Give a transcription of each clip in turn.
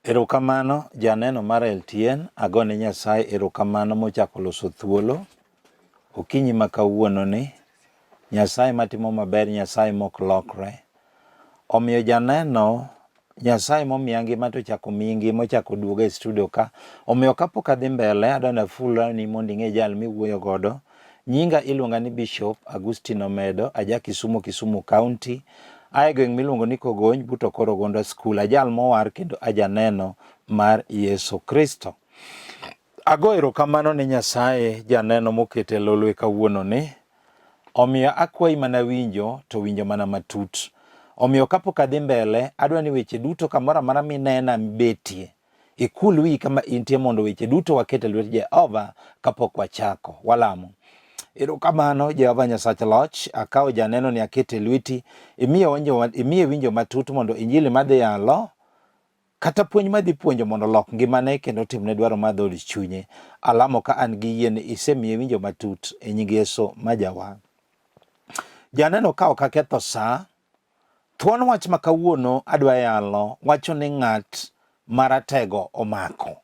Erokamano janeno mar LTN, agone Nyasaye erokamano mochako loso thuolo okinyi ma kawuono ni. Nyasaye matimo maber, Nyasaye mok lokre. Omiyo janeno, Nyasaye momiya ngima to ochako omiyi ngima, ochako oduoga e studio ka. Omiyo kapok adhi mbele, adwa ni afulra ni mondo ing'e jal miwuoyo godo. Nyinga iluonga ni Bishop Agustino Omedo, aja Kisumo, Kisumu County. Ae gweng' miluongo ni Kogony but Okoro Gonda School. Ajal mowar kendo ajaneno mar Yesu Kristo. Ago erokamano ne Nyasaye janeno mokete lolwe kawuono ni. Omiyo akwayi mana winjo to winjo mana matut. Omiyo kapok adhi mbele, adwa ni weche duto kamoro amora minena mibetie, ikul wiyi kama intie mondo weche duto waket e lwet Jehova kapok wachako. Walamo. Erokamano Jehova Nyasach loch, akawo janeno ni akete e lweti, imiye winjo, imiye winjo matut mondo injili madhi yalo kata puonj madhi puonjo mondo olok ngimane kendo otimne dwaro mar dhood chunye. Alamo ka an gi yie ni isemiye winjo matut e nying Yesu ma Jawar. Janeno ka ok aketho sa, thuon wach ma kawuono adwa yalo wacho ni ng'at maratego omako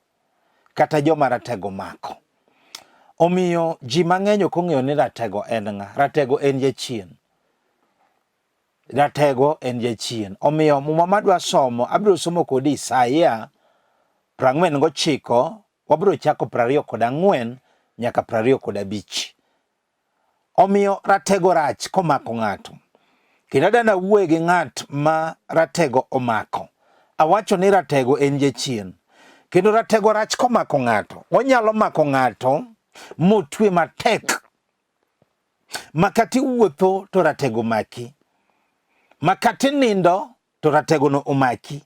kata joma ratego omako. Omiyo ji mang'eny ok ong'eyo ni ratego en ng'a. Ratego en jachien. Ratego en jachien. Omiyo muma madwa somo, abiro somo kodi Isaya 49, wabiro chako 24 nyaka 25. Omiyo ratego rach komako ng'ato. Kendo adwa nawuoye gi ng'at ma ratego omako. Awacho ni ratego en jachien. Kendo ratego rach komako ng'ato. Onyalo mako ng'ato motwe matek ma kata iwuotho to ratego maki, ma kata inindo to rategono omaki,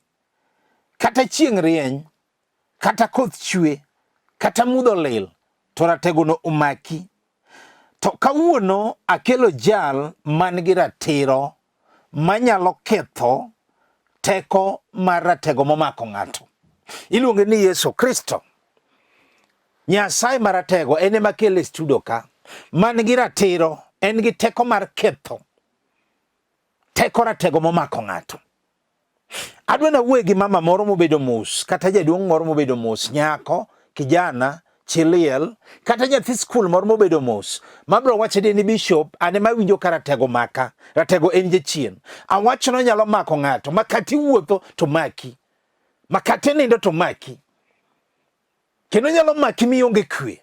kata chieng' rieny, kata koth chwe, kata mudho lil to rategono omaki. To kawuono akelo jal man gi ratiro manyalo ketho teko mar ratego momako ng'ato. Iluonge ni Yesu Kristo. Nyasaye maratego en ema kele e studio ka, man gi ratiro, en gi teko mar ketho teko ratego momako ng'ato. Adwa nawuoye gi mama moro mobedo mos, kata jaduong' moro mobedo mos, nyako, kijana, chi liel, kata nyathi skul moro mobedo mos, mabiro wacho ni bishop, an ema awinjo ka ratego maka, ratego en jachien. Awacho ni onyalo mako ng'ato, ma kata iwuotho to maki, ma kata inindo to maki. Kendo nyalo maki mionge kwe.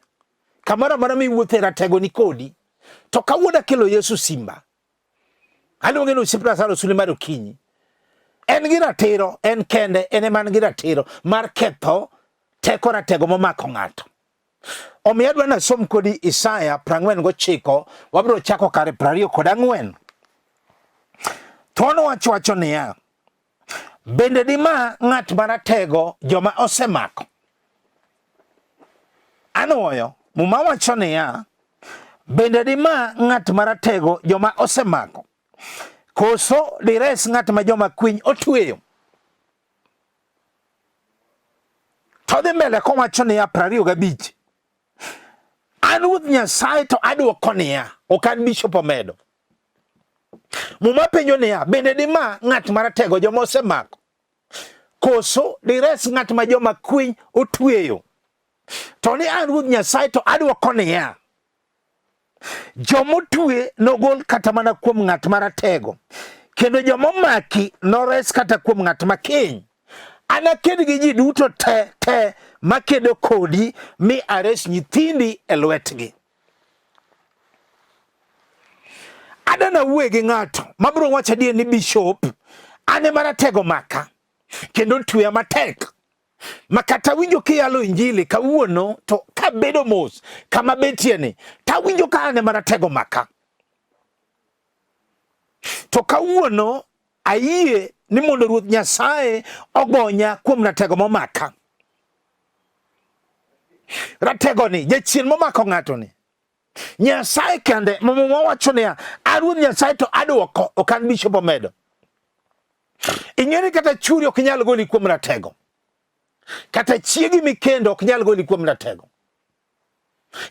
Kamoro amora miwuothe ratego ni kodi. To kawuono akelo Yesu Simba. Aluonge ni osiep Lazaro sule mar okinyi. En gi ratiro, en kende, en ema en gi ratiro mar ketho teko ratego momako ng'ato. Omiyo adwa nasom kodi Isaya 49, wabiro chako kare 24. Thuon wach wacho niya, bende dima ng'at maratego joma osemako? Anwoyo, Muma wacho niya, bende dima ng'at maratego joma osemako? Koso dires ng'at ma joma kwiny otweyo? To dhi mbele kowacho niya 25, an Ruoth Nyasaye to adwoko niya, ok an Bishop Omedo. Muma penjo niya, bende dima ng'at maratego joma osemako? Koso dires ng'at ma joma kwiny otweyo? To ni an Ruoth Nyasaye to adwoko niya, jomotwe nogol kata mana kuom ng'at maratego, kendo jomomaki nores kata kuom ng'at makiny. Anaked gi ji duto te te makedo kodi mi ares nyithindi e lwetgi. Adwa nawuoye gi ng'ato mabiro wacho adier ni bishop an ema ratego maka kendo tweya matek ma kata winjo kiyalo injili kawuono to kabedo mos kama betie ni tawinjo ka an ema ratego maka. To kawuono ayie ni mondo Ruoth Nyasaye ogonya kuom ratego momaka. Ratego ni jachien momako ng'ato ni Nyasaye kende. Muma wacho niya, a Ruoth Nyasaye to adwoko, ok an Bishop Omedo. Ing'e ni kata churi ok nyal goli kuom ratego, kata chiegi mikendo ok nyal goli kuom ratego,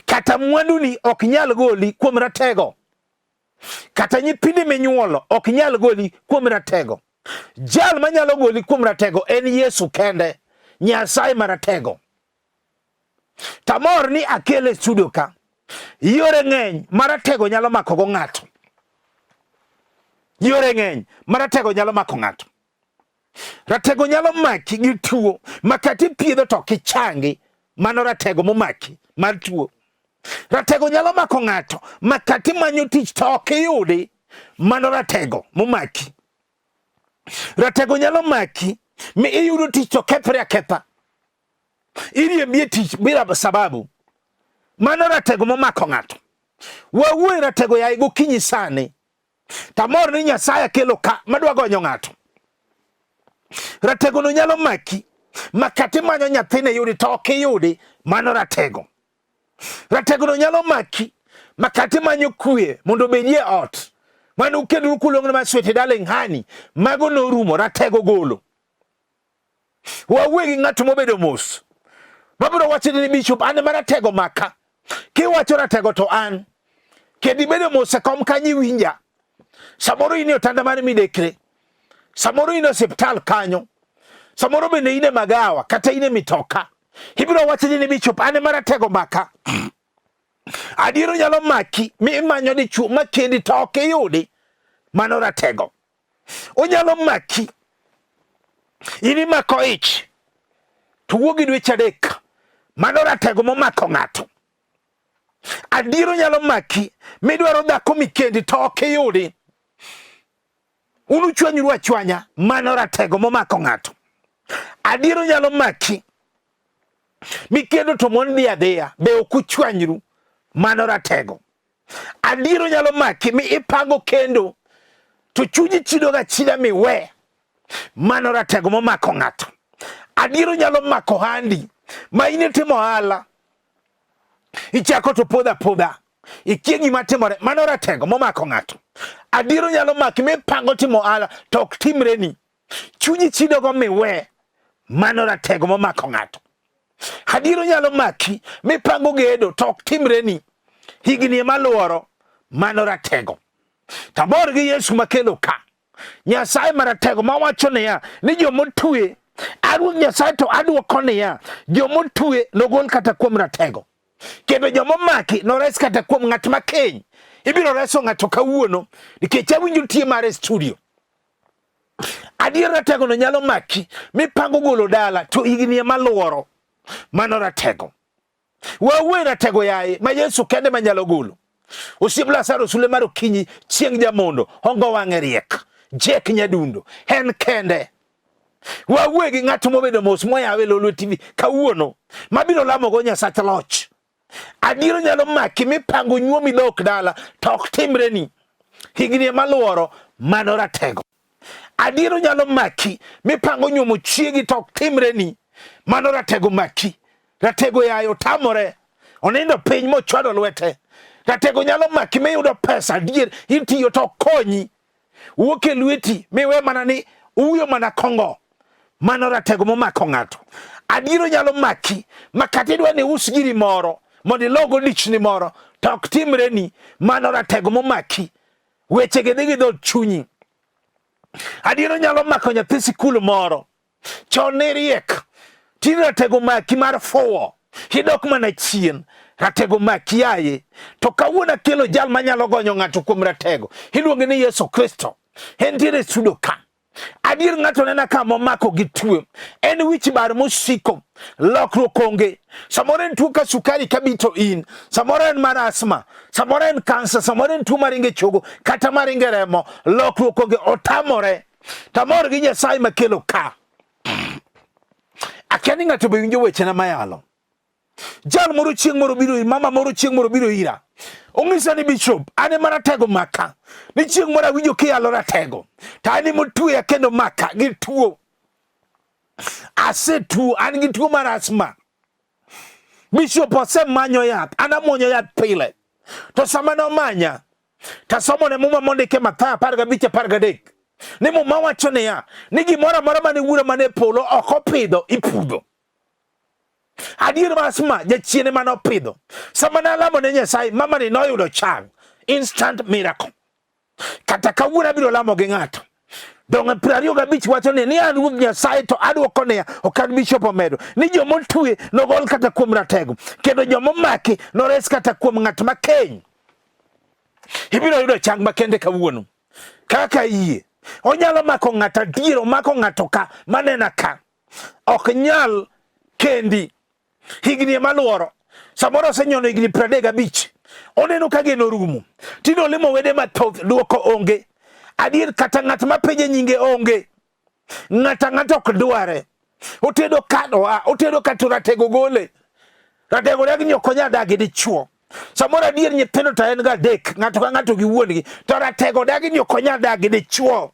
kata mwanduni ok nyal goli kuom ratego, kata nyithindi minyuolo ok nyal goli kuom ratego. Jal manyalo goli kuom ratego en Yesu kende. Nyasaye maratego. Tamor ni akele studio ka. Yore ng'eny maratego nyalo mako go ng'ato. Yore ng'eny maratego nyalo mako ng'ato. Ratego nyalo maki gi tuo ma kata ipiedho to ok ichangi. Mano ratego momaki mar tuo. Ratego nyalo mako ng'ato ma kata imanyo tich to ok iyudi. Mano ratego momaki. Ratego nyalo maki mi iyudo tich to kethre aketha. Iriembi e tich bila sababu. Mano ratego momako ng'ato. Wawuoyo ratego yaye gokinyi sani. Tamor ni Nyasaye akelo ka madwa gonyo ng'ato. Ratego no nyalo maki ma kata imanyo nyathine yudi to ok iyudi, mano ratego. Ratego no nyalo maki ma kata imanyo kwe mondo obedie ot mane ukeduru kuluongo ni ma sweet darling honey, mago norumo, ratego golo. Wawuoye gi ng'at mobedo mos mabiro wacho ni bishop an ema ratego maka. Kiwacho ratego to an kendo ibedo mos e kom kanyo iwinja. Samoro in e otanda mar midekre, samoro in e osiptal kanyo, samoro bende in e magawa kata in e mitoka. Ibiro wacho ni bishop an ema ratego maka. Adier onyalo maki mi imanyo dichuo makendi to ok iyudi. Mano ratego. Onyalo maki in imako ich to wuo gi dweche adek. Mano ratego momako ng'ato. Adier onyalo maki midwaro dhako mikendi to ok iyudi. Un uchwanyuru achwanya, mano ratego momako ng'ato. Adier onyalo maki mikendo to mon dhi adhiya, be ok uchwanyru, mano ratego. Adier onyalo maki mi ipango kendo to chunyi chido ga chida miwe, mano ratego momako ng'ato. Adier onyalo mako handi ma in itimo ohala ichako to podha podha, ikia gima timore, mano ratego momako ng'ato. Adier onyalo maki mipango timo ohala to ok timreni, chunyi chidogo miwe, mano ratego momako ng'ato. Adier onyalo maki mipango gedo to ok timreni, higni ema luoro, mano ratego. Tamor gi Yesu makelo ka Nyasaye maratego mawacho niya ni jomotwe a Ruoth Nyasaye to adwoko niya jomotwe nogol kata kuom ratego kendo jomomaki nores kata kuom ng'at makeny. Ibiro reso ng'ato kawuono nikech awinjo tie mare studio. Adier ratego no nyalo maki mipango golo dala to higni ema luoro, mano ratego. Wawuoye ratego yaye ma Yesu kende manyalo golo. Osiep Lazaro sule mar okinyi chieng' jamondo hongo wang'e riek Jack Nyadundo en kende. Wawuoye gi ng'at mobedo mos moyawe Lolwe TV kawuono mabiro lamogo Nyasach loch. Adier nyalo maki mipango nyuomi dok dala to ok timreni. Higni ema luoro, mano ratego. Adier onyalo maki mipango nyuomo chiegi to ok timreni. Mano ratego maki. Ratego yayo tamore. Onindo piny mochwado lwete. Ratego nyalo maki miyudo pesa adier itiyo to ok konyi. Wuok e lweti miwe mana ni uyo mana kongo. Mano ratego momako ng'ato. Adier onyalo maki ma kata idwa ni us giri moro mondo ilogo dichni moro to ok timreni. Mano ratego momaki. Wechegi dhi gi dhood chunyi. Adier onyalo mako nyathi sikul moro. Chon ne riek. Tinde ratego maki mar fuwo. Idok mana chien. Ratego maki yaye. To kawuono akelo jal manyalo gonyo ng'ato kuom ratego. Iluonge ni Yesu Kristo. Entiere e studio ka. Adier ng'ato nena ka momako gi tuo. En wich bar mosiko. Lokruok onge. Samoro en tuo ka sukari kabito in. Samoro en mar asma. Samoro en kansa. Samoro en tuo maringe chogo kata maringe remo. Lokruok onge. Otamore. Tamor gi Nyasaye makelo ka. Akia ni ng'ato be winjo wechena mayalo. Jal moro chieng' moro biro ir, mama moro chieng' moro biro ira. Ong'isa ni bishop, an ema ratego maka. Ni chieng' moro awinjo kiyalo ratego. To an ema otweya kendo maka gi tuo. Asetuo, an gi tuo mar asma. Bishop osemanyo yath, an amuonyo yath pile. To sama nomanya, tasomo ne muma mondike Mathayo 15 13 ni muma wacho niya ni gimoro amora mane wuora mane polo ok opidho ipudho. Adier mar asma jachien ema nopidho. Sama nalamo ne Nyasaye, mama ni noyudo chang, instant miracle. Kata kawuono abiro lamo gi ng'ato. Donge 25 wacho ni an Ruoth Nyasaye to adwoko niya, ok an bishop omedo ni joma otwe nogol kata kuom ratego, kendo joma omaki nores kata kuom ng'at makeny. Ibiro yudo chang makende kawuono kaka yie onyalo mako ng'ato adier, omako ng'ato ka manena ka ok nyal kendi higni ema luoro samoro osenyono higni 35 oneno ka geno orumo tinde olimo wede mathoth duoko onge adier kata ng'at ma penje nyinge onge ng'ata ng'ato ok dware otedo ka oa otedo ka to ratego gole ratego dagi ni ok onyal dak gi dichuo samoro adier nyithindo to en ga adek ng'ato ka ng'ato gi wuon-gi to ratego dagi ni ok onyal dak gi dichuo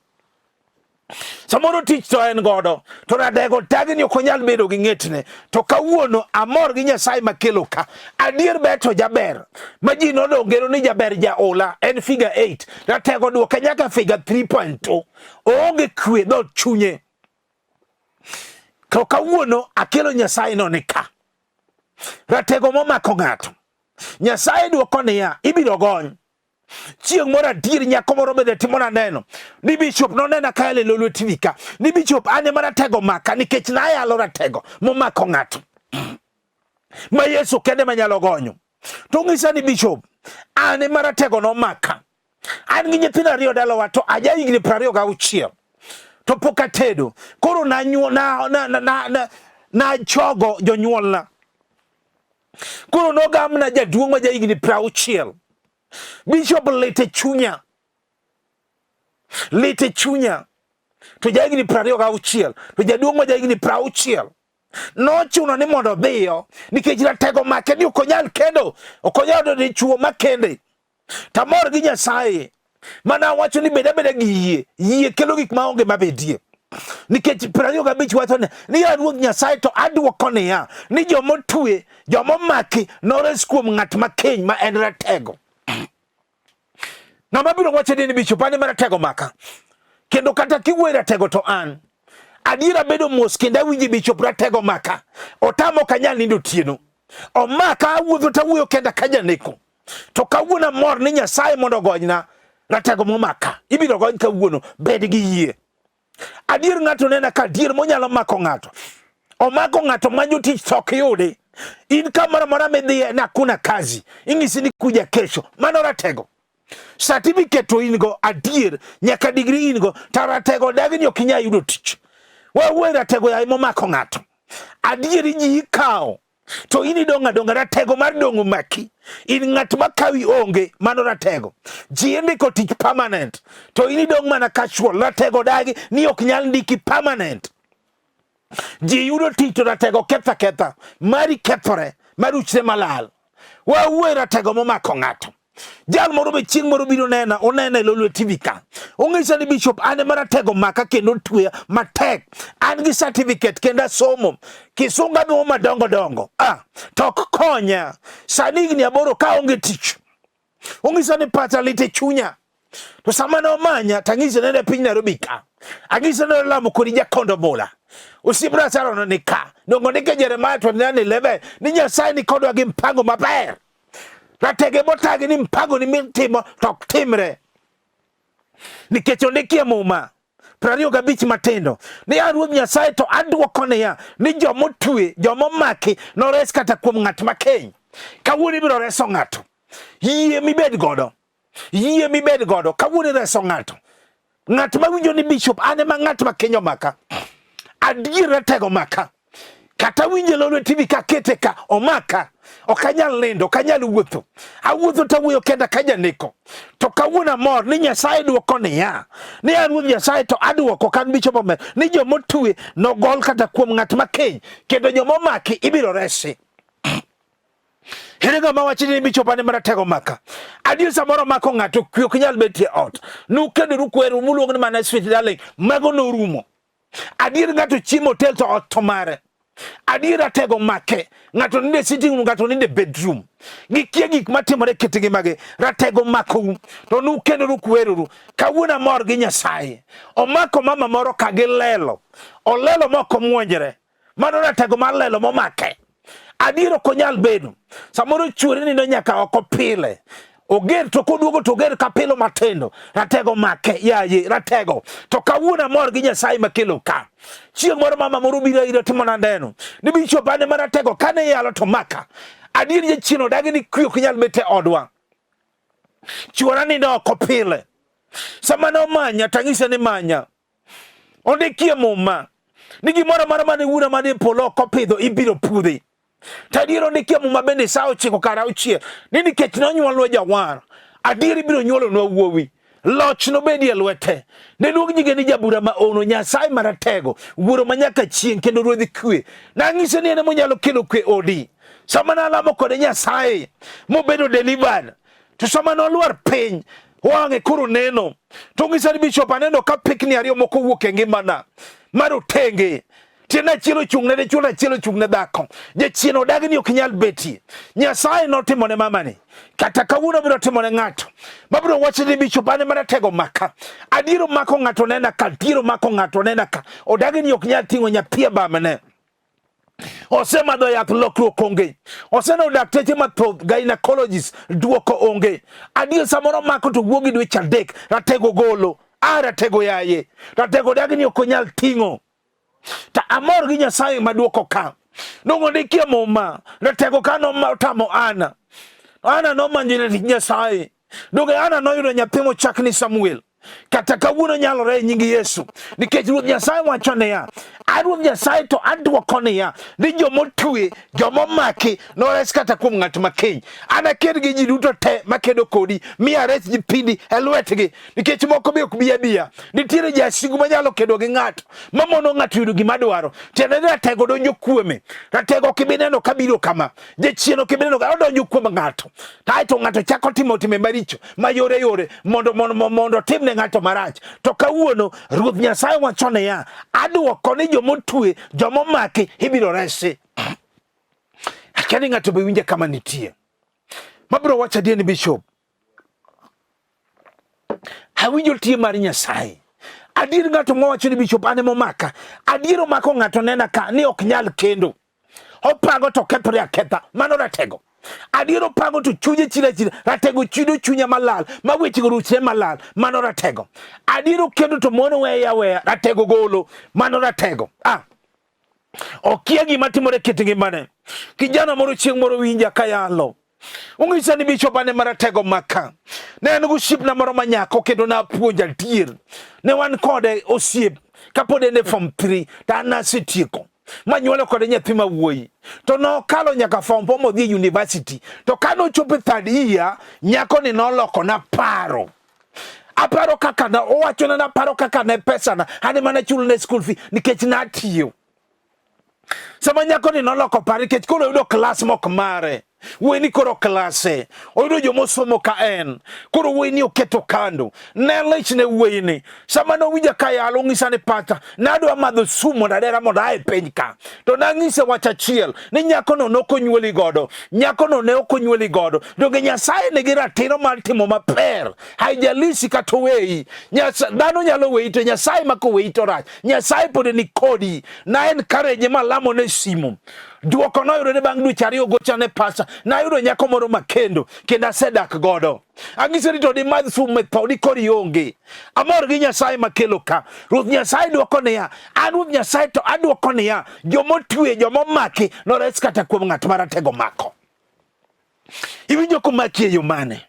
samoro tich to en godo to radego tagi ni ok onyal bedo gi ng'etne to kawuono amor gi Nyasaye makelo ka adier ber to jaber ma ji nodong geno ni jaber jaola en figure 8 ratego duoke nyaka figure 3.2 oonge kwe dhood chunye to kawuono akelo Nyasaye no ni ka ratego momako ng'ato Nyasaye duoko niya ibiro gony Chieng' moro adier nyako moro bende timona neno ni bishop nonena ka ele Lolwe TV ka ni bishop an ema ratego maka nikech nayalo ratego momako ng'ato ma Yesu kende manyalo gonyo. To ng'isa ni bishop an ema ratego nomaka. An gi nyithindo ariyo dalawa to aja higni 26 to pok atedo. Koro nachogo na, na, na, na, na, na jonyuolna. Koro nogamna jaduong' ma jahigni 60. Bishop lit e chunya. Lit e chunya. To jahigni 26, to jaduong' ma jahigni 60. Nochuno ni mondo odhiyo nikech ratego make ni ok onyal kendo, ok onyal yudo dichuo makende. Tamor gi Nyasaye mana wacho ni bed abeda gi yie. Yie kelo gik maonge mabedie. Nikech 25 wacho ni ni ya Ruoth Nyasaye to adwoko niya ni joma otwe joma omaki nores kuom ng'at makeny ma en ratego. Ng'ama biro wacho ni bishop an ema ratego maka. Kendo kata kiwuoyo ratego to an. Adiera bedo mos kendo awinji bishop ratego maka. Otamo ok anyal nindo otieno. Omaka awuotho to awuoyo kenda ka janeko. To kawuono amor ni Nyasaye mondo ogonyna ratego momaka. Ibiro gony kawuono, bed gi yie. Adier ng'ato nena ka adier monyalo mako ng'ato. Omako ng'ato manyo tich to ok yudi. In kamoro amora midhiye na hakuna kazi. Ing'isi ni kuja kesho. Mano ratego. Certificate to in go adier, nyaka degree in go, to ratego dagi ni ok inyal yudo tich. Wawuoyo ratego yaye momako ng'ato. Adier ji ikawo to in idong' adong'a ratego mar dong' omaki in ng'at ma kawi onge mano ratego ji indiko tich permanent to in idong' mana casual ratego dagi ni ok nyal ndiki permanent ji yudo tich to ratego ketha ketha mari kethore maruchre malal wawuoyo ratego momako ng'ato Jal moro be chieng' moro biro nena, onena e Lolwe TV ka. Ong'isa ni Bishop an ema ratego maka kendo tweya matek. An gi certificate kendo asomo. Kisunga nuo madongo dongo. Ah, to ok konya. Sani higni 8 ka onge tich. Ong'isa ni pacha lit e chunya. To sama ne omanya, to ang'ise nene piny Nairobi ka. Ang'ise ne olamo kodi Jakondo Mula. Osiep Lazaro no ni ka. Dongo ndike Jeremiah 29:11 ni Nyasaye ni kodwa gi mpango maber. Ratege motagi ni mpango ni mitimo to ok timre. Nikech ondikie Muma 25 matindo ni a Ruoth Nyasaye to adwoko niya ni jomotwe jomomaki nores kata kuom ng'at makeny. Kawuono ibiro reso ng'ato. Yie mibed godo. Yie mibed godo kawuono ireso ng'ato. Ng'at ma winjo ni bishop an ema ng'at ma keny omaka. Adier ratego maka. Kata winje Lolwe TV ka kete ka omaka. Ok anyal nindo, ok anyal wuotho. Awuotho to awuoyo kenda ka janeko. To kawuono amor ni Nyasaye dwoko niya. Ni an Ruoth Nyasaye to adwoko kan bishop omer ni jomotwe nogol kata kuom ng'at ma keny kendo jomomaki ibiro resi. Ere ng'ama wacho ni michopa ni maratego maka. Adier samoro mako ng'ato kwe ok nyal betie ot. Nukendoru kweru muluongo ni mana sweet darling. Mago norumo. Adier ng'ato chiemo hotel to ot to mare. Adier ratego make. Ng'ato nindo e sitting room, ng'ato nindo e bedroom. Gikia gik matimore kit ngimagi. Ratego makou. To nukendoru kweruru. Kawuono amor gi Nyasaye. Omako mama moro ka gilelo. Olelo ma ok omuonjre. Mano ratego mar lelo momake. Adier ok onyal bedo. Samoro chuori nindo nyaka oko pile. Oger to koduogo to oger kapilo matindo. Ratego make yaye ratego. To kawuono amor gi Nyasaye makelo ka. Chieng' moro mama moro biro ira timo na neno. Ni bishop ane maratego kane yalo to maka. Adier jachien odagi ni kwe ok nyal bet e odwa. Chuora nindo oko pile. Sama ne omanya to anyise ni manya. Ondikie muma ni gimoro amora mane wuora manie polo ok opidho ibiro pudhi. To adier ondikie muma bende sa ochiko kar auchiel ni nikech nonyuolwa jawar, adier ibiro nyuolonwa wuowi. Loch nobedi e lwete. Ne luong nyinge ni jabura ma ono, Nyasaye maratego, wuoro ma nyaka chieng' kendo ruodh kwe. Nang'ise ni en ema onyalo kelo kwe odi. Sama nalamo kode Nyasaye mobedo delivered, to sama nolwar piny wang'e koro neno to ng'isa ni bishop aneno ka pikni ariyo moko wuok e ngimana mar otenge tiende achiel ochung' ne dichwo achiel ochung' ne dhako jachien odagi ni ok nyal betie nyasaye notimo ne mamani kata kawuono biro timo ne ng'ato mabiro wacho ni bishop ane mana tego maka adier omako ng'ato nena ka adier omako ng'ato nena ka odagi ni ok nyal ting'o nyathi e bamne Osemadho yath lokruok onge. Oseneno dakteche mathoth, gynecologist duoko onge. Adier samoro mako to wuok gi dweche adek, ratego golo. A ratego yaye. Ratego dagi ni ok onyal ting'o. Ta amor gi Nyasaye maduoko ka. Dongo ndikie muma, ratego ka notamo Ana. Ana nomanyo Nyasaye. Donge Ana noyudo nyathi mochak ni Samuel? Kata kawuono nyalore e nying Yesu, nikech Ruoth Nyasaye wacho niya, a Ruoth Nyasaye to adwoko niya, ni jomotwe, jomomaki nores kata kuom ng'at makiny. Anaked gi ji duto te makedo kodi, mi ares nyithindi e lwetgi, nikech moko be ok bi abiya. Nitiere jasigu manyalo kedo gi ng'ato, mamono ng'ato yudo gima dwaro. Tiende ni ratego donjo kuome. Ratego ok ibi neno kabiro kama. Jachien ok ibi neno ka odonjo kuom ng'ato. Kaeto ng'ato chako timo timbe maricho ma yore yore mondo mondo mondo otim ne ng'ato marach. To kawuono Ruoth Nyasaye wacho niya, adwoko ni jomotwe, jomomaki ibiro resi. Akia ni ng'ato be winja kama nitie. Mabiro wacho adier ni bishop. Awinjo tie mar Nyasaye. Adier ng'ato mawacho ni bishop an emomaka. Adier omako ng'ato nena ka ni ok nyal kendo. Opango to kethore aketha. Mano ratego. Adier opango to chunye chira chira. Ratego chido chunya malal. Ma wechego ruchre malal. Mano ratego. Adier okendo to mon weye aweya. Ratego golo. Mano ratego. Ah. Okia gima timore kit ngimane. Kijana moro chieng' moro winja kayalo. Ung'isa ni bishop ane maratego maka. Ne en gosiepna moro ma nyako kendo napuonjo adier. Ne wan kode osiep kapod en e form 3 to an nasetieko. Manyuolo kode nyathi ma wuoyi. To nokalo nyaka form 4 modhi e university. To ka nochopo e third year, nyakoni nolokona paro. Aparo kaka na owachona naparo kaka ne pesana an ema nachulone school fee nikech natiyo. Sama nyakoni noloko paro nikech koro oyudo klas mok mare. Wuoyi ni koro klase. Oyudo jomosomo ka en. Koro wuoyi ni oketo kando. Ne lich ne wuoyi ni. Sama nowinja ka yalo ong'isa ni pacha, nadwa madho sum mondo adera mondo ae piny ka. To nang'ise wach achiel ni nyakono ne ok onyuoli godo. Nyakono ne ok onyuoli godo. Donge Nyasaye nigi ratiro mar timo maber. Haijalishi kata oweyi. Dhano nyalo weyi to Nyasaye ma koweyi to rach. Nyasaye pod ni kodi. Na encourage ma lamo ne simu. Duoko noyudore bang' dweche ariyo gocha ne pasa. Nayudo nyako moro makendo kendo asedak godo. Ang'ise ni to dimadh sum e tho di koro ionge. Amor gi Nyasaye makelo ka. Ruoth Nyasaye dwoko niya, an Ruoth Nyasaye to adwoko niya, jomotwe, jomomaki nores kata kuom ng'at maratego mako. Iwinjo komaki e yo mane?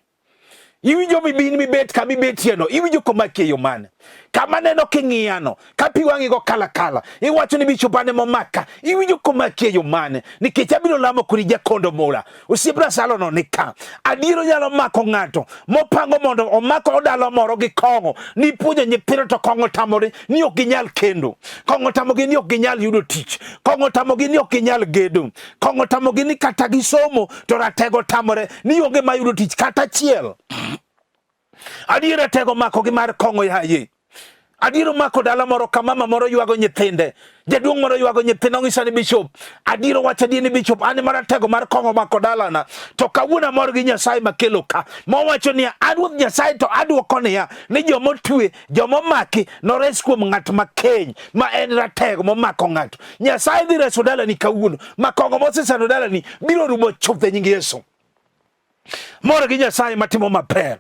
Iwinjo mibin mibet kama ibetieno, iwinjo komaki e yo mane? Kama neno king'iyano, ka pi wang'i go kala kala, iwacho ni bishop ane momaka, iwinjo komaki e yo mane? Nikech abiro lamo kodi jakondo mula, osiepna salono ni ka. Adier onyalo mako ng'ato mopango mondo omako odalo moro gi kong'o, ni puonjo nyithindo to kong'o tamore ni ok ginyal kendo, kong'o tamogi ni ok ginyal yudo tich, kong'o tamogi ni ok ginyal gedo, kong'o tamogi ni kata gisomo to ratego tamore ni onge mayudo tich kata achiel. Adier ratego makogi mar kong'o yaye. Adier omako dala moro ka mama moro ywago nyithinde, jaduong' moro ywago nyithinde, ong'isa ni bishop, adier owacho adier ni bishop, an ema ratego mar kong'o omako dalana, to kawuono amor gi Nyasaye makelo ka, mowacho niya, an Ruoth Nyasaye to adwoko niya, ni joma otwe, joma omaki nores kuom ng'at makeny, ma en ratego momako ng'ato. Nyasaye dhi reso dalani kawuono, ma kong'o mosesando dalani biro rumo chuth e nying Yesu. Mor gi Nyasaye matimo maber.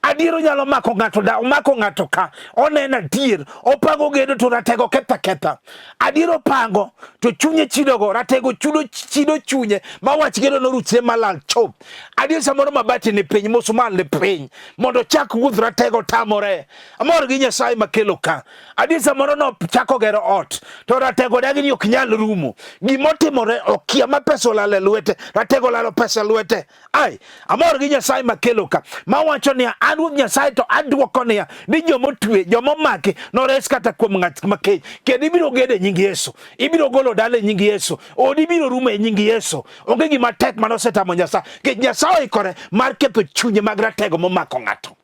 Adier onyalo mako ng'ato da omako ng'ato ka oneno adier opango gedo to ratego ketha ketha. Adier opango to chunye chidogo ratego chudo chido chunye ma wach gedo noruchre malal chop. Adier samoro mabati ni piny musmal ni piny mondo chak wuoth ratego tamore. Amor gi Nyasaye makelo ka. Adier samoro nochako gero ot to ratego dagi ni ok nyal rumo. Gimotimore okia ma pesa olal e lwete ratego olalo pesa e lwete. Ai, amor gi Nyasaye makelo ka. Mawacho niya, an Ruoth Nyasaye to adwoko niya, ni joma otwe, joma omaki nores kata kuom ng'at makech. Kendo ibiro gedo e nying Yesu. Ibiro golo dala e nying Yesu. Odi biro rumo e nying Yesu. Onge gima tek mane osetamo Nyasaye. Nikech Nyasaye oikore mar ketho chunye mag ratego momako ng'ato.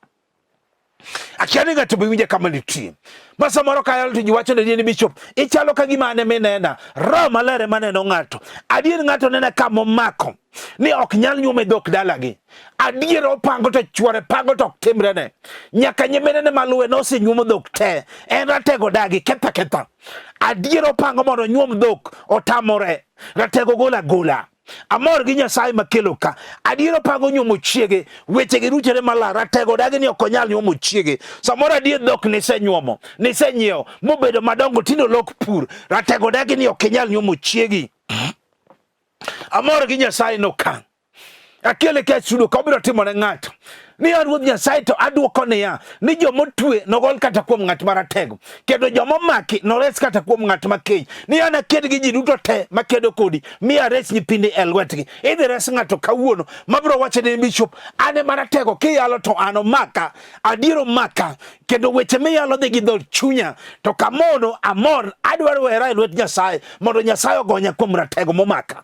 Akia ni ng'ato be winja kama nitie. Ma samoro ka ayalo to ji wacho ni ni bishop, ichalo ka gima an ema inena. Roho Maler ema neno ng'ato. Adier ng'ato nena kama omako ni ok nyal nyuom e dhok dalagi. Adier opango to chuore pango to ok timrene. Nyaka nyiminene maluwe nosenyuomo dhok te. En ratego dagi ketha ketha. Adier opango mondo onyuom dhok otamore. Ratego gola gola. Amor gi Nyasaye makelo ka. Adier opango nyuomo chiege, wechegi ruchore malar, ratego dagi ni ok onyal nyuomo chiege. Samoro adier dhok nisenyuomo, nisenyiewo, mobedo madongo tinde olok pur. Ratego dagi ni ok inyal nyuomo chiegi. Amor gi Nyasaye no ka. Akele ka studio ka obiro timo ne ng'ato. Ni an Ruoth Nyasaye to adwoko niya, ni jomotwe nogol kata kuom ng'at maratego, kendo jomomaki nores kata kuom ng'at makech. Ni an aked gi ji duto te makedo kodi, mi ares nyithindi e lwetgi. Idhi res ng'ato kawuono mabiro wacho ni bishop, an ema ratego kiyalo to an omaka, adier omaka, kendo weche miyalo dhi gi dhood chunya. To kamono amor, adwaro wera e lwet Nyasaye mondo Nyasaye ogonya kuom ratego momaka.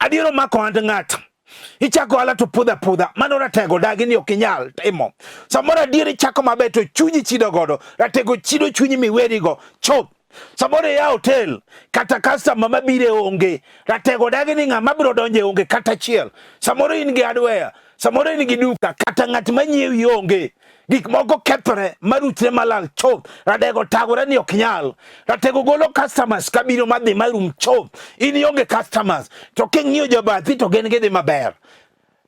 Adier omako and ng'ato. Ichako ohala to pudha pudha, mano ratego dagi ni ok inyal timo. Samoro adier ichako maber to chunyi chido godo, ratego chido chunyi miwerigo, chop. Samoro iya hotel, kata customer mabire onge, ratego dagi ni ng'ama biro donje onge kata achiel. Samoro in gi hardware, samoro in gi duka, kata ng'at manyiewi onge. Gik moko kethore maruchre malal chuth. Ratego tagore ni ok nyal. Ratego golo customers kabiro madhi marum chuth. In ionge customers to king'iyo jobathi to gin gidhi maber.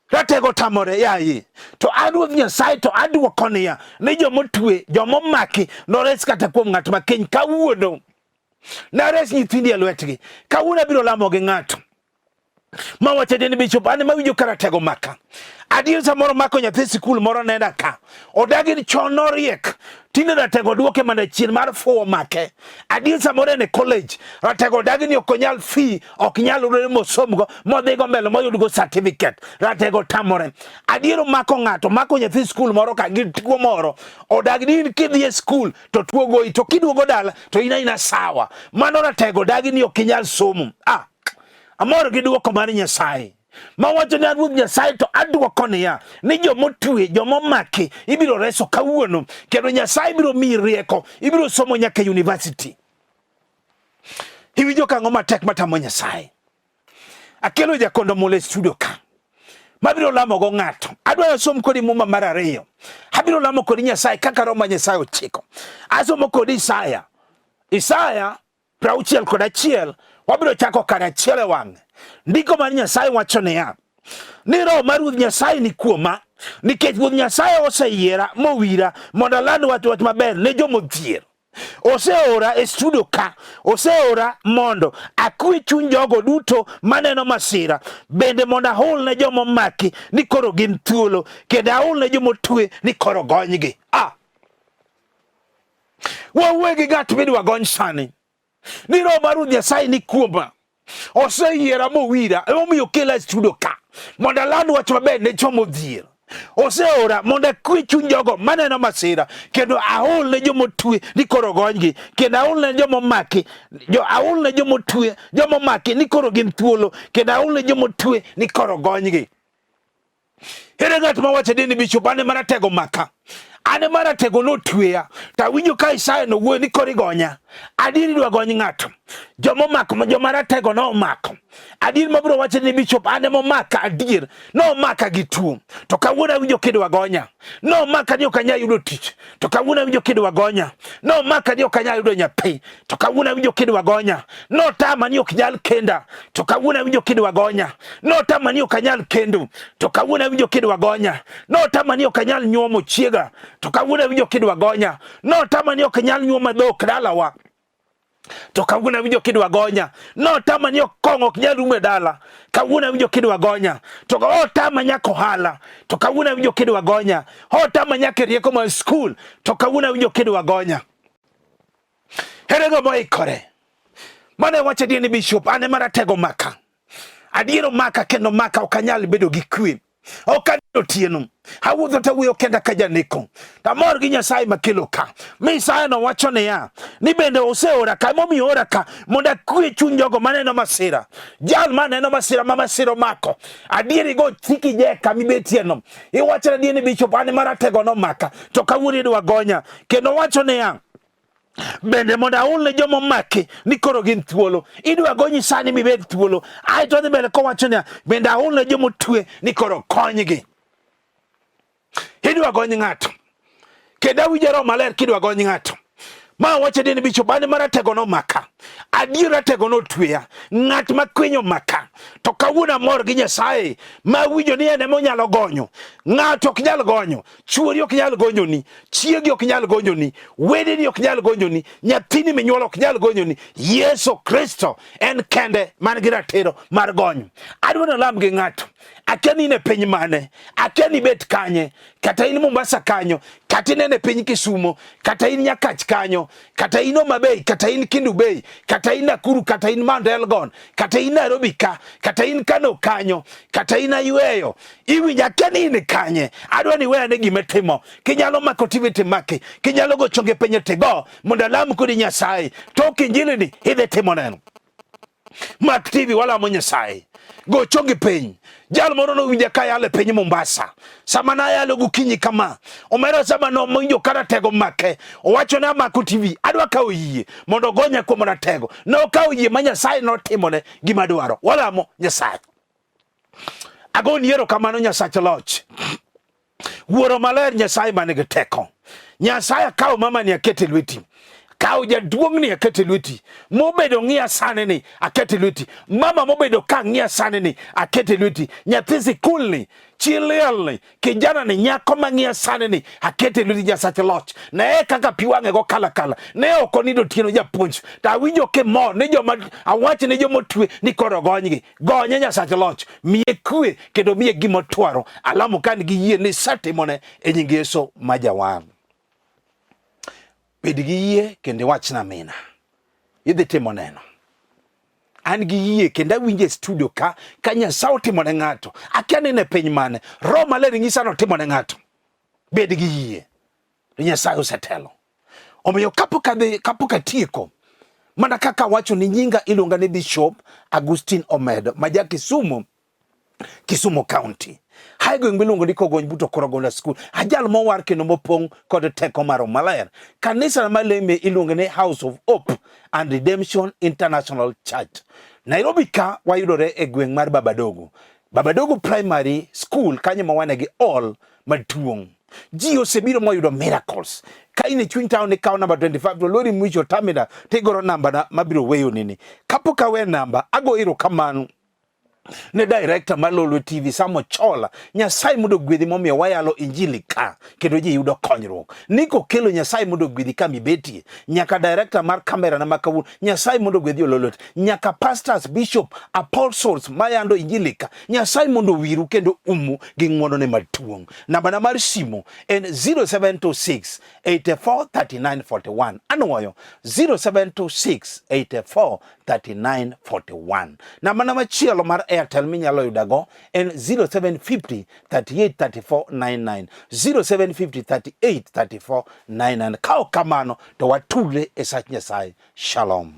Ratego tamore yaye. To an Ruoth Nyasaye to adwoko niya ni jomotwe, jomomaki nores kata kuom ng'at ma kiny kawuono. Nares nyithindi e lwetgi. Kawuono abiro lamo gi ng'ato. Ma wacho ni bishop an ema winjo ka ratego maka. Adier samoro mako nyathi sikul moro nena ka. Odagi ni chon noriek. Tinde ratego duoke mana chien mar fuwo make. Adier samoro en e college. Ratego odagi ni ok onyal fee, ok nyal yudore mosomgo, modhigo mbele moyudgo certificate. Ratego tamore. Adier omako ng'ato, omako nyathi sikul moro ka gi tuo moro. Odagi ni in kidhi e sikul to tuo goyi, to kiduogo dala to in aina sawa. Mano ratego odagi ni ok inyal somo. Ah, Amor gi dwoko mar Nyasaye mawacho ni an Ruoth Nyasaye to adwoko niya ni jomotwe jomomaki ibiro reso kawuono kendo Nyasaye biro miyi rieko ibiro somo nyaka e university. Iwinjo kang'o matek matamo Nyasaye? Akelo jakondo mula e studio ka mabiro lamo go ng'ato. Adwaro som kodi muma mar ariyo. Abiro lamo kodi Nyasaye kaka Roho mar Nyasaye ochiko. Asomo kodi Isaya. Isaya 61 wabiro chako kar achiel e wang'e. Ndiko mar Nyasaye wacho niya, ni Roho mar Ruoth Nyasaye ni kuoma, nikech Ruoth Nyasaye oseyiera mowira mondo aland wach wach maber ne jomodhier. Oseora e studio ka, oseora mondo akwe chuny jogo duto maneno masira, bende mondo ahul ne joma omaki ni koro gin thuolo, kendo ahul ne joma otwe ni koro gonygi. Ah! Wawuoye gi ng'at midwa gony sani. Ni Roho mar Ruoth Nyasaye ni kuoma. Oseyiera mowira, emomiyo okela e studio ka mondo aland wach maber ne joma odhier. Oseora mondo akwe chuny jogo maneno masira kendo ahul ne joma otwe ni koro gonygi kendo ahul ne joma omaki jo ahul ne joma otwe joma omaki ni koro gin thuolo kendo ahul ne joma otwe ni koro gonygi. Ere ng'at ma wacho ni bishop ane maratego maka. An ema ratego notweya, to awinjo ka Isaya nowuoyo ni koro igonya. Adier idwa gony ng'ato. Joma omako, joma ratego nomako. Adier mabiro wacho ni bishop an ema omaka adier. Nomaka gi tuo. To kawuono awinjo kidwa gonya. Nomaka ni ok anyal yudo tich. To kawuono awinjo kidwa gonya. Nomaka ni ok anyal yudo nyathi. To kawuono awinjo kidwa gonya. Notama ni ok nyal kenda. To kawuono awinjo kidwa gonya. Notama ni ok anyal kendo. To kawuono awinjo kidwa gonya. Notama ni ok anyal nyuomo chiega. To kawuono awinjo kidwa gonya. Notama ni ok anyal nyuomo dhok dalawa. To kawuono awinjo kidwa gonya. Notama ni kong'o ok nyal rumo e dala. Kawuono awinjo kidwa gonya. To otama nyaka ohala. To kawuono awinjo kidwa gonya. Otama nyaka e rieko mar skul. To kawuono awinjo kidwa gonya. Ere ng'ama oikore? Mano e wach adier ni bishop, an ema ratego maka. Adier omaka kendo maka ok anyal bedo gi kwe. Ok anyal otieno. Awuotho to awuoyo kenda ka janeko. Amor gi Nyasaye makelo ka. Mi Isaya nowacho niya, ni bende oseora ka, emomiyo ora ka, mondo akwe chuny jogo maneno masira. Jal maneno masira ma masira omako. Adier igo chiki je kama ibetieno. Iwacho adier ni bishop an ema ratego nomaka. To kawuono idwa gonya. Kendo wacho niya, bende mondo aul ne joma omaki ni koro gin thuolo. Idwa gonyi sani mibed thuolo. Ae to odhi mbele kowacho niya, bende aul ne joma otwe ni koro konygi. Idwa gony ng'ato. Kendo awinjo Roho Maler kidwa gony ng'ato. Ma wacho ni bishop an maratego nomaka. Adier ratego notweya. Ng'at ma kwinyo maka. To kawuono amor gi Nyasaye ma awinjo ni en ema onyalo gonyo. Ng'ato ok nyal gonyo. Chuori ok nyal gonyoni. Chiegi ok nyal gonyoni. Wedeni ok nyal gonyoni. Nyathini minyuolo ok nyal gonyoni. Yesu Kristo en kende man gi ratiro mar gonyo. Adwa nalam gi ng'ato. Akia ni in e piny mane, akia ni ibet kanye, kata in Mombasa kanyo, kata inene piny Kisumo, kata in Nyakach kanyo, kata in Homa Bay, kata in Kendu Bay, kata in Nakuru, kata in Mount Elgon, kata in Nairobi ka, kata in Kano kanyo, kata in Ayweyo. Iwinjo akia ni in kanye. Adwa ni iwe ane gima itimo. Kinyalo mako TV timaki, kinyalo go chonge piny tigo, mondo alam kodi Nyasaye. Tok injili ni idhi timo neno. Mak TV walamo Nyasaye. Go chongi piny. Jal moro nowinja ka yalo e piny Mombasa. Sama nayalo gokinyi kama, omera sama nowinjo ka ratego make, owacho ni amako TV, adwa kawo yie mondo ogonya kuom ratego. Nokawo yie ma Nyasaye notimone gima dwaro. Walamo Nyasaye. Agoni erokamano Nyasach loch. Wuoro maler Nyasaye man gi teko. Nyasaye akawo mamani akete lweti. Kawo jaduong'ni akete lweti. Mobedo ng'iya sani ni akete lweti. Mama mobedo ka ng'iya sani ni akete lweti. Nyathi sikul ni, chi liel ni, kijana ni, nyako ma ng'iya sani ni akete lweti Nyasach loch. Ne kaka pi wang'e go kala kala. Ne ok onindo otieno japuonj. To awinjo kimor ni joma awach ni joma otwe ni koro gonygi. Gonye Nyasach loch, miye kwe kendo miye gima otwaro. Alamo ka an gi yie ni isetimone e nying Yesu ma jawar. Bed gi yie kendo iwachna amina. Idhi timo neno. An gi yie kendo awinjo e studio ka ka Nyasaye otimo ne ng'ato. Akia ni en e piny mane. Roho Maler nyisa ni otimo ne ng'ato. Bed gi yie. Nyasaye osetelo. Omiyo kapok adhi kapok atieko mana kaka awacho ni nyinga iluonga ni Bishop Agustin Omedo ma ja Kisumu, Kisumu County. Hae gweng' miluongo ni Kogony but Okorogonda School. Ajal mowar kendo mopong' kod teko mar Roho Maler. Kanisa maleme iluongo ni House of Hope and Redemption International Church. Nairobi ka wayudore e gweng' mar Babadogo. Babadogo Primary School kanyo ma wane gi hall maduong'. Ji osebiro moyudo miracles. Ka in e chuny town ikawo namba 25 to lori mwicho terminal tigoro namba na mabiro weyo nini. Kapok awe namba, ago erokamano ne director mar Lolwe TV Sam Ochola. Nyasaye mondo ogwedhi momiyo wayalo injili ka kendo ji yudo konyruok. Niko kelo Nyasaye mondo ogwedhi kama ibetie. Nyaka director mar kamera na makawuono Nyasaye mondo ogwedhi Ololwe. Nyaka pastors, bishop, apostles mayando injili ka Nyasaye mondo owiru kendo umu gi ng'wonone maduong'. Nambana mar simu en 0726 84 39 41. Anwoyo 0726 84 39 41. Nambana machielo mar Airtel minyalo yudago en 0750 38 34 99. 0750 38 34 99. Ka ok kamano to watudre e sach Nyasaye. Shalom.